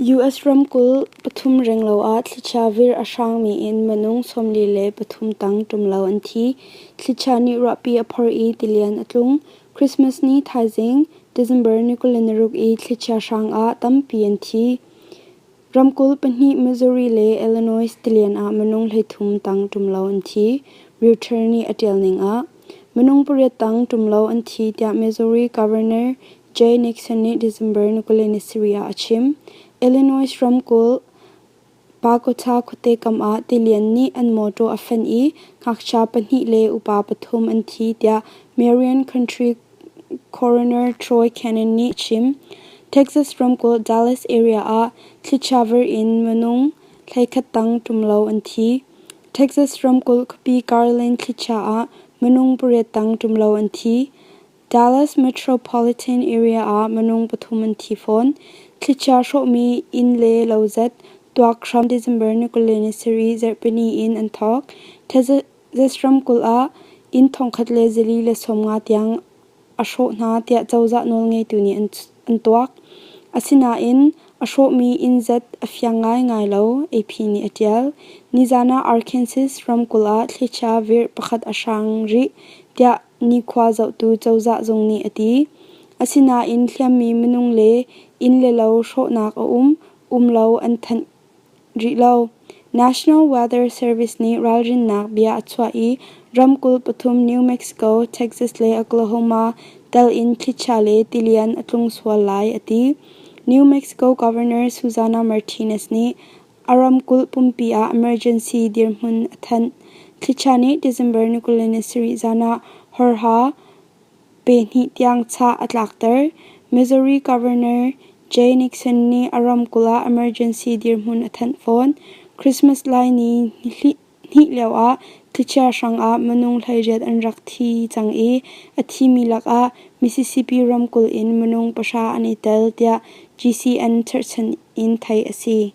US ramkulh pathum renglo ah thlichia vir a hrangmi in minung 43 tang ṭum lo an thi. Thlichia nih ruahpi a phorh i tilian a tlung. Christmas ni thaizing, December ni 26 i thlichia hrang ah tampi an thi. Ramkulh pahnih Missouri le Illinois tilian ah minung 33 tang ṭum lo an thi. Reuters nih a ṭial ning ah, minung pariat tang ṭum lo an thi tiah Missouri Governor Jay Nixon nih December ni 27 ah a chim. Illinois ramkulh Pakota khuate kam ah tilian nih an mawṭaw a fenh i ngakchia pahnih le upa pathum an thi tiah Marion County Coroner Troy Cannon nih a chim. Texas ramkulh Dallas area ah thlichia vir in minung 11 tang ṭum lo an thi. Texas ramkulh khuapi Garland thlichia ah minung pariat tang ṭum lo an thi. Dallas metropolitan area ah minung pathum an thi fawn. Thlichia hrawhmi inn le lo zat tuak hram December ni 27 zarhpini in an thawk. Texas ramkulh ah inn 1450 tiang a hrawh hna tiah cozah nawlngeitu nih an tuak. Asinain a hrawhmi inn zat a fiang ngaingai lo, AP nih a ṭial. Nizan ah Arkansas ramkulh ah thlichia virh pakhat a hrang rih tiah nikhua zohtu cozah zung nih a ti. Asinain hliammi minung le inn le lo hrawhnak a um, um lo an thanh rih lo. National Weather Service nih ralrinnak bia a chuah i ramkulh pathum New Mexico, Texas le Oklahoma tel in thlichia le tilian a tlung sual lai a ti. New Mexico Governor Susana Martinez nih a ramkulh pumpi ah emergency dirhmun a thanh. Thlichia nih December ni 27 zan ah horha pe hnih tiang chah a tlakter. Missouri Governor Jay Nixon nih a ramkulh ah emergency dirhmun a thanh fawn. Christmas lai ni hnih lioah thlichia hrangah minung 18 an rak thi cang i a thimi lakah Mississippi ramkulh in minung pahra an i tel tiah GCN cherhchan in theih a si.